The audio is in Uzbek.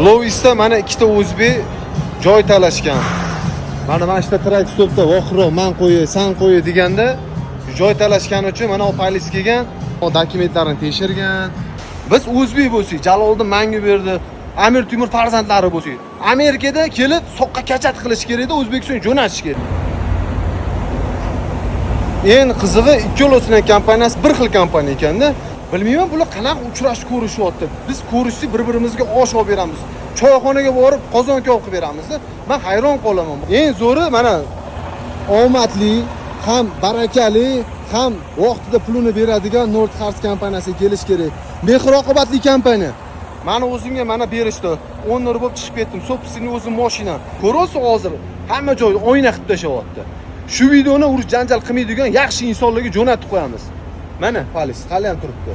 Lovisda mana ikkita o'zbek joy talashgan. Mana shu truck stopda vohroq man qo'yay, san qo'yay deganda joy talashgani uchun mana u polis kelgan, dokumentlarini tekshirgan. Biz o'zbek bo'lsak, Jaloliddin manga berdi, Amir Temur farzandlari bo'lsak, Amerikada kelib soqqa качать qilish kerakda, O'zbekistonga jo'natish kerak. Eng qizig'i, ikkalasining kompaniyasi bir xil kompaniya ekanda. Bilmayman, bular qanaqa uchrashib ko'rishyapti. Biz ko'rishsak, bir-birimizga osh olib beramiz. Choyxonaga borib qozon kabob qilib beramizda. Men hayron qolaman. Eng zo'ri, mana omadli, ham barakali, ham vaqtida pulini beradigan Nord Cars kompaniyasiga kelish kerak. Mehr oqibatli kompaniya. Mani o'zimga mana berishdi. Owner bo'lib chiqib ketdim. Собственный o'zim mashina. Ko'rasiz, hozir hamma joyda oyna qilib tashlayapti. Shu videoni urush janjal qilmaydigan yaxshi insonlarga jo'natib qo'yamiz. Mana polis hali ham turibdi.